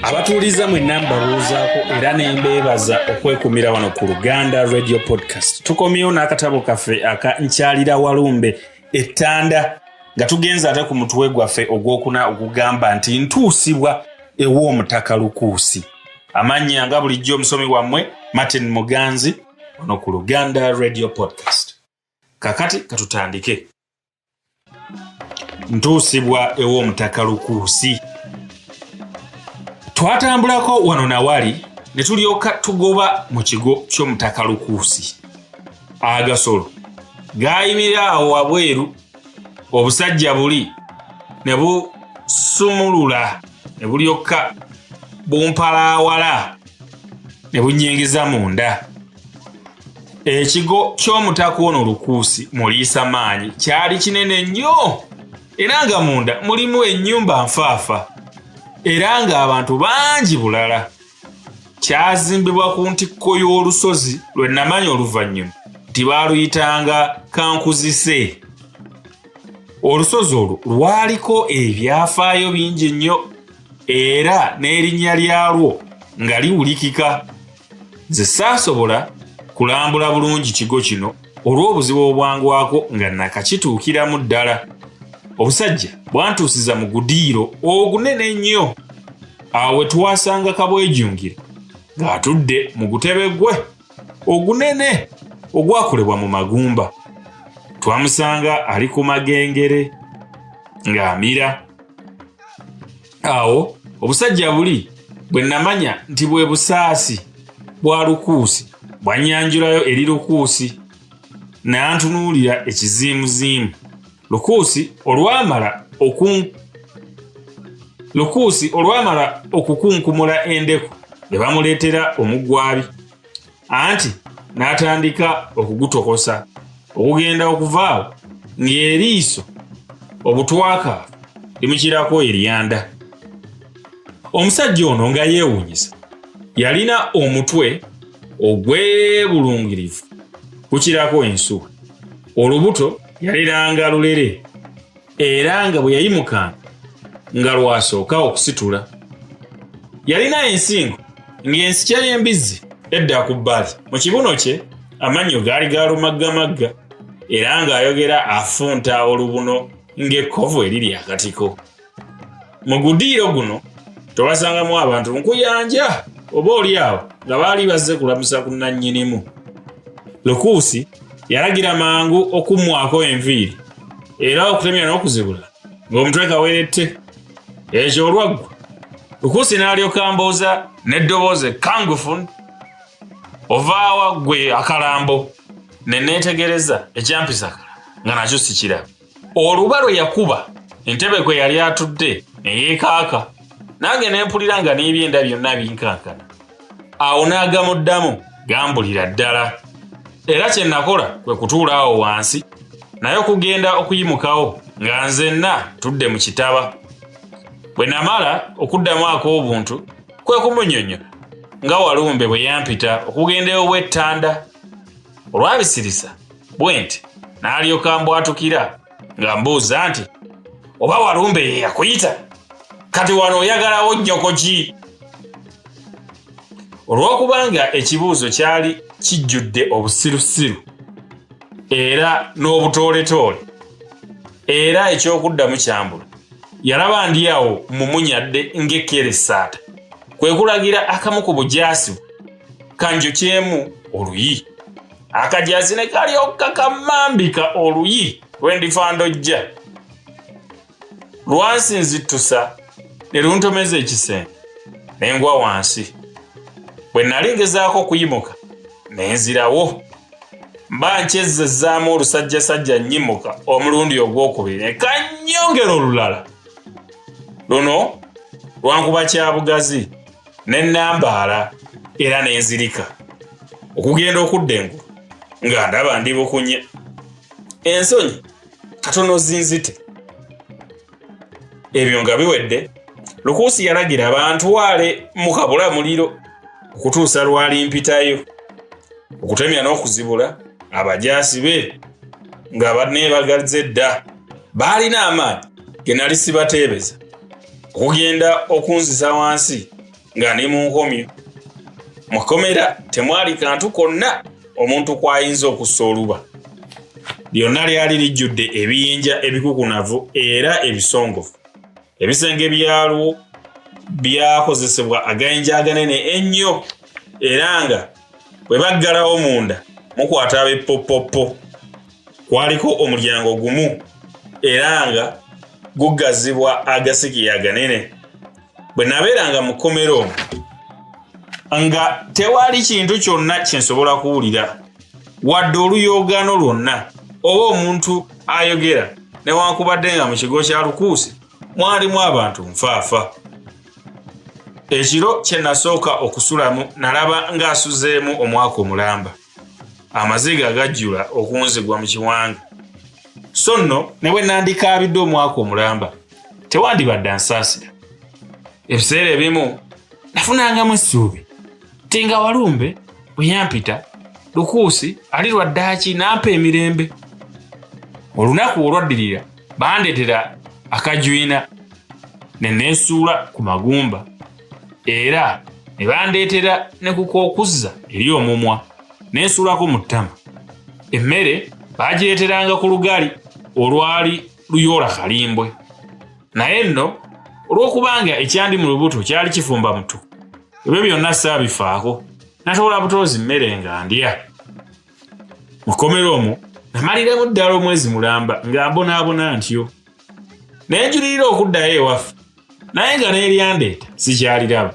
Abatuuliza mwenna mbabuuzaako era ne mbeebaza okwekumira wano ku Luganda Radio Podcast. Tukomyewo n'akatabo kaffe aka Nkyalira Walumbe Ettanda, nga tugenze ate ku mutwe gwaffe ogwokuna ogugamba nti ntuusibwa ew'Omutaka Lukuusi. Amannya nga bulijjo omusomi wammwe Martin Muganzi wano ku Luganda Radio Podcast. Kakati katutandike. Ntuusibwa ew'Omutaka Lukuusi. Twatambulako wano nawali ne tulyoka tugoba mu kigo ky'Omutaka Lukuusi. Agasolo gaayimirira awo wabweru, obusajja buli ne busumulula ne bulyoka bumpalaawala ne bunnyingiza munda. Ekigo ky'Omutaka ono Lukuusi Muliisa Maanyi kyali kinene nnyo, era nga munda mulimu ennyumba nfaafa, era ng'abantu bangi bulala. Kyazimbibwa ku ntikko y'olusozi lwe namanya oluvannyuma nti baaluyitanga Kankuzise. Olusozi olwo lwaliko ebyafaayo bingi nnyo, era n'erinnya lyalwo nga liwulikika. Nze saasobola kulambula bulungi kigo kino olw'obuzibu obwangwako nga nakakituukiramu ddala. Obusajja bwantuusiza mu gudiiro ogunene ennyo, awo we twasanga Kabwejungira ng'atudde mu gutebe gwe ogunene ogwakolebwa mu magumba. Twamusanga ali ku magengere ng'amira. Awo obusajja buli bwe namanya nti bwe busaasi bwa Lukuusi bwannyanjulayo eri Lukuusi, n'antunuulira ekiziimuziimu. Lukuusi olwamala Lukuusi olwamala okukunkumula endeku ne bamuleetera omugwabi, anti n'atandika okugutokosa okugenda okuvaawo ng'eriiso obutwakaavu limukirako eryanda. Omusajja ono nga yeewuunyisa, yalina omutwe ogwebulungirivu gukirako ensuwa, olubuto yaliranga lulere, era nga bwe yayimukanga nga lwasooka okusitula. Yalina ensingo ng'ensikya y'embizzi edda ku bbali. Mu kibuno kye amannyo gaali ga lumaggamagga, era ng'ayogera afunta olubuno ng'ekkovu eriri akatiko. Mu gudiiro guno tobasangamu abantu nkuyanja, oba oli awo nga baali bazze kulamusa ku nnannyinimu. Lukuusi yalagira mangu okummwako enviiri era okutemya n'okuzibula ng'omutwe kawerette. Ekyo olwaggwa, Lukuusi n'alyoka ambuuza n'eddoboozi ekkangufu, "Ovaawa ggwe akalambo?" Ne neetegereza ekyampisa nga nakyo sikiraba. Oluba lwe yakuba entebe kwe yali atudde ne yeekaaka, nange ne mpulira nga n'ebyenda byonna binkankana. Awo n'agamuddamu gambulira ddala, era kye nakola kwe kutuula awo wansi naye okugenda okuyimukawo nga nzenna tudde mu kitaba. Bwe namala okuddamu ak'obuntu kwe kumunyonyola nga Walumbe bwe yampita okugenda ew'Ettanda. Olwabisirisa bwe nti n'alyoka mbwatukira nga mbuuza nti, "Oba Walumbe ye yakuyita, kati wano oyagalawo nnyoko ki?" Olw'okubanga ekibuuzo kyali kijjudde obusirusiru era n'obutooletoole, era eky'okuddamu kyambula, yalaba ndi awo mumunyadde ng'ekkeresaata, kwe kulagira akamu ku bujaasi kanjokyemu oluyi. Akajaasi ne kalyoka kamambika oluyi lwe ndojja lwansinzittusa ne luntomeza ekisenge ne ngwa wansi. Bwe nali ngezaako okuyimuka ne nzirawo, mba nkyezzezaamu olusajjasajja nnyimuka omulundi ogwokubiri ne kannyongera olulala. Luno lwankuba kya bugazi ne nnambaala era ne nzirika. Okugenda okudda engulu nga ndaba ndi bukunye, ensonyi katono zinzite. Ebyo nga biwedde, Lukuusi yalagira bantwale mu kabula muliro okutuusa lwali mpitayo. Okutemya n'okuzibula abajaasi be nga baneebagazze dda, baalina amaanyi ge nali sibateebeza. Okugenda okunzisa wansi nga ndi mu nkomyo. Mu kkomera temwali kantu konna omuntu kw'ayinza okussa oluba. Lyonna lyali lijjudde ebiyinja ebikukunavu era ebisongovu. Ebisenge byalwo byakozesebwa agayinja aganene ennyo era nga bwe baggalawo munda mukwata ab'eppoppoppo. Kwaliko omulyango gumu era nga guggazibwa agasiki aganene. Bwe nabeeranga mu kkomera omwo nga tewali kintu kyonna kye nsobola kuwulira wadde oluyoogaano lwonna oba omuntu ayogera newankubadde nga mu kigo kya Lukuusi mwalimu abantu nfaafa. Ekiro kye nasooka okusulamu nalaba ng'asuzeemu omwaka omulamba. Amaziga gajjula okunzigwa mu kiwanga. So nno ne bwe nandikaabidde omwaka omulamba tewandibadde ansaasira. Ebiseera ebimu nafunangamu essuubi nti nga Walumbe bwe yampita Lukuusi ali lwa ddaaki n'ampa emirembe. Olunaku olwaddirira bandeetera akajwina ne neesuula ku magumba era ne bandeetera ne ku k'okuzza eri omumwa ne nsuulako mu ttama. Emmere baagireeteranga ku lugali olwali luyoola kalimbwe. Naye nno olw'okubanga ekyandi mu lubuto kyali kifumba mutu, ebyo byonna saabifaako, natoola butoozi mmere nga ndya. Mu kkomera omwo namaliramu ddala omwezi mulamba nga mbonaabona ntyo. Ne njulirira okuddayo ewaffe, naye nga n'eryandeeta sikyaliraba.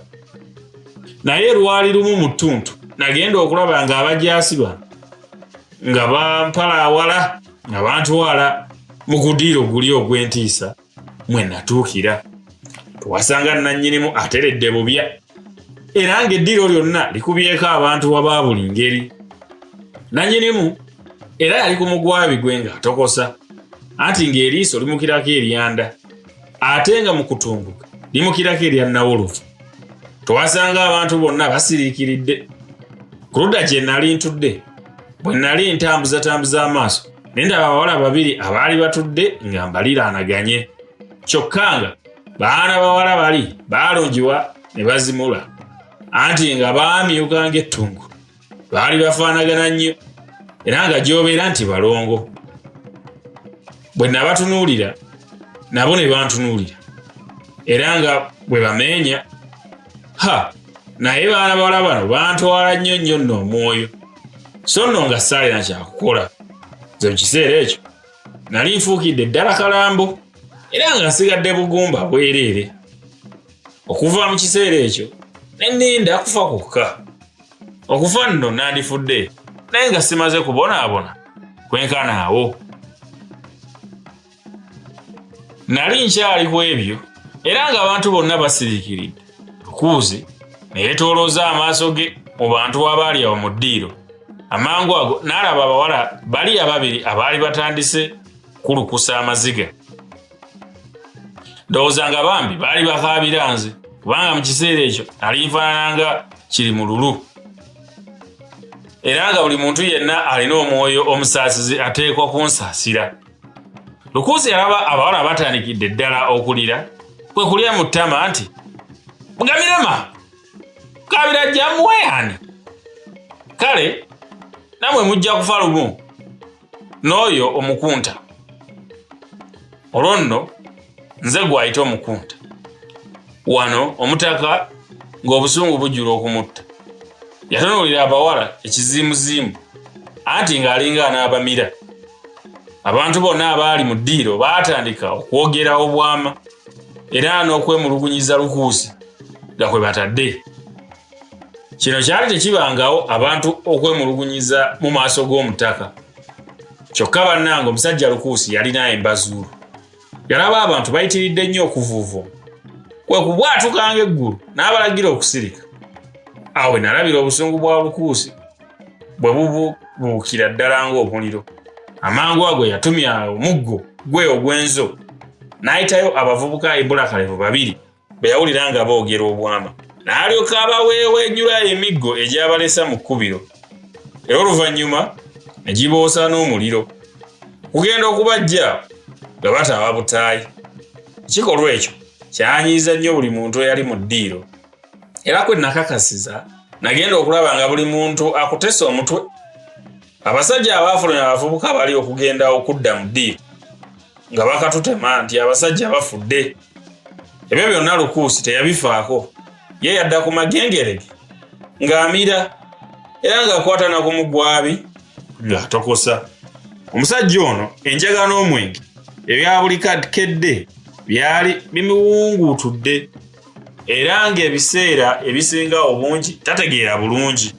Naye lwali lumu mu ttuntu nagenda okulaba ng'abajaasi bano nga bampalaawala nga bantwala mu gudiiro guli ogw'entiisa mwe natuukira. Twasanga nnannyinimu ateredde bubya era ng'eddiiro lyonna likubyeko abantu aba buli ngeri. Nnannyinimu era yali ku mugwabi gwe ng'atokosa anti ng'eriiso limukirako eryanda ate nga mu kutunguka limukirako erya nnawolovu. Twasanga abantu bonna basiriikiridde. Ku ludda gye nali ntudde bwe nali ntambuzatambuza amaaso ne ndaba abawala babiri abaali batudde nga mbaliraanaganye kyokka nga baana bawala bali baalungiwa ne bazimula anti nga baamyuka ng'ettungu baali bafaanagana nnyo era nga gy'obeera nti balongo. Bwe nabatunuulira nabo ne bantunuulira era nga bwe bameenya ha naye baana bawala bano bantwala nnyo nnyo nno omwoyo so nno nga saalina kyakukola. Nze mu kiseera ekyo nali nfuukidde ddala kalambo era nga nsigadde bugumba bwereere. Okuva mu kiseera ekyo ne nninda kufa kwokka. Okufa nno nandifudde naye nga simaze kubonaabona kwenkana awo. Nali nkyali ku ebyo era ng'abantu bonna basiriikiridde. Lukuuzi ne yeetoolooza amaaso ge mu bantu abaali awo mu ddiiro. Amangu ago n'alaba abawala bali ababiri abaali batandise kulukusa amaziga. Ndowooza nga bambi baali bakaabira nze kubanga mu kiseera ekyo nali nfaanana nga kiri mu lulu. Era nga buli muntu yenna alina omwoyo omusaasizi ateekwa kunsaasira. Lukuusi yalaba abawala batandikidde ddala okulira kwe kulya mu ttama nti mugamirema kabira jjamuwe ani kale namwe mujja kufa lumu n'oyo omukunta. Olwo nno nze gw'ayita omukunta. Wano omutaka ng'obusungu bujjula okumutta. Yatunuulira abawala ekiziimuziimu anti ng'alinga anaabamira. Abantu bonna abaali mu ddiiro baatandika okwogera obwama era n'okwemulugunyiza Lukuusi nga kwe batadde. Kino kyali tekibangawo abantu okwemulugunyiza mu maaso g'omutaka. Kyokka bannange omusajja Lukuusi yalina embazuulu. Yalaba abantu bayitiridde nnyo okuvuuvuuma. Kwe kubwatuka ng'eggulu n'abalagira okusirika. Awo we nalabira obusungu bwa Lukuusi bwe bubuukira ddala ng'omuliro. Amangu ago yatumya omuggo gwe ogw'enzo n'ayitayo abavubuka embulakalevu babiri bwe yawulira nga boogera obwama n'alyoka abaweewenyula emiggo egyabalesa mu kkubiro era oluvannyuma ne giboosa n'omuliro okugenda okubajja nga bataaba butaayi. Ekikolwa ekyo Kyanyiiza nnyo buli muntu eyali mu ddiiro. Era kwe nakakasiza nagenda okulaba nga buli muntu akutese omutwe. Abasajja abaafulumya abavubuka bali okugenda okudda mu ddiiro nga bakatutema nti abasajja bafudde. Ebyo byonna Lukuusi teyabifaako. Ye yadda ku magengerege ng'amira era ng'akwata na ku mugwabi ng'atokosa. Omusajja ono enjaga n'omwenge ebya buli kedde byali bimuwunguutudde era ng'ebiseera ebisinga obungi tategeera bulungi.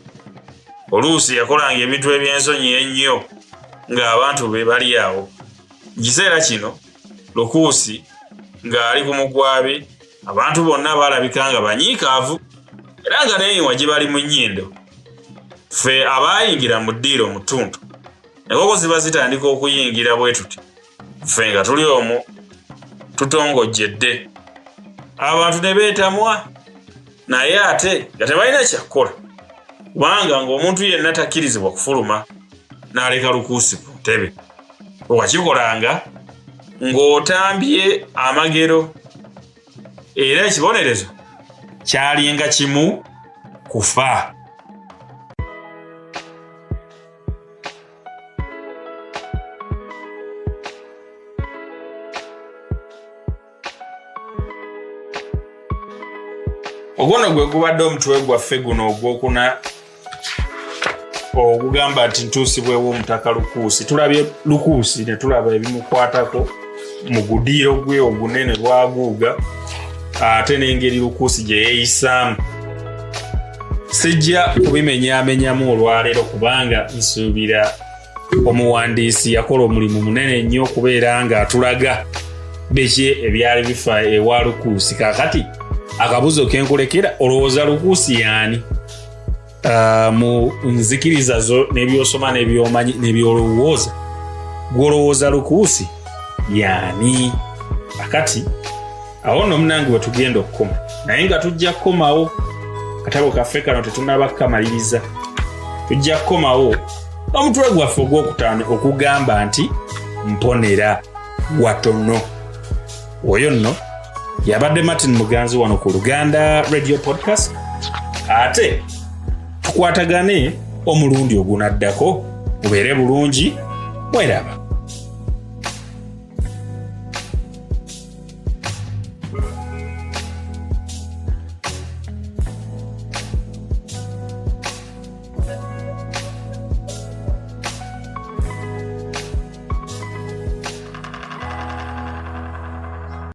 Oluusi yakolanga ebintu eby'ensonyi ennyo ng'abantu be bali awo. Mu kiseera kino Lukuusi ng'ali ku mugwabi, abantu bonna baalabika nga banyiikaavu era nga n'enywa gye bali mu nnyindo. Ffe abaayingira mu ddiiro mu ttuntu, enkoko ziba zitandika okuyingira bwe tuti, ffe nga tuli omwo tutongojjedde. Abantu ne beetamwa naye ate nga tebalina kyakukola kubanga ng'omuntu yenna takkirizibwa kufuluma n'aleka Lukuusi ku ntebe. Wakikolanga ng'otambye amagero era ekibonerezo kyalinga kimu kufa. Ogwo nno gwe gubadde omutwe gwaffe guno ogwokuna ogugamba nti ntuusibwewo omutaka Lukuusi. Tulabye Lukuusi ne tulaba ebimukwatako mu gudiiro gwe ogunene lwaguuga, ate n'engeri Lukuusi gye yeeyisaamu. Sijja kubimenyaamenyamu olwaleero kubanga nsuubira omuwandiisi yakola omulimu munene nnyo okubeera ng'atulaga biki ebyali bifa ewa Lukuusi. Kaakati akabuzo kenkulekera, olowooza Lukuusi yaani? Mu nzikiriza zo n'ebyosoma n'ebyomanyi n'ebyolowooza, gw'olowooza Lukuusi yaani? Akati awo nno munange we tugenda okukoma, naye nga tujja kukomawo. Katabo kaffe kano tetunaba kukamaliriza, tujja kukomawo n'omutwe gwaffe ogwokutaano okugamba nti mponera watono. Oyo nno yabadde Martin Muganzi wano ku Luganda Radio Podcast, ate tukwatagane omulundi ogunaddako. Mubeere bulungi, mweraba.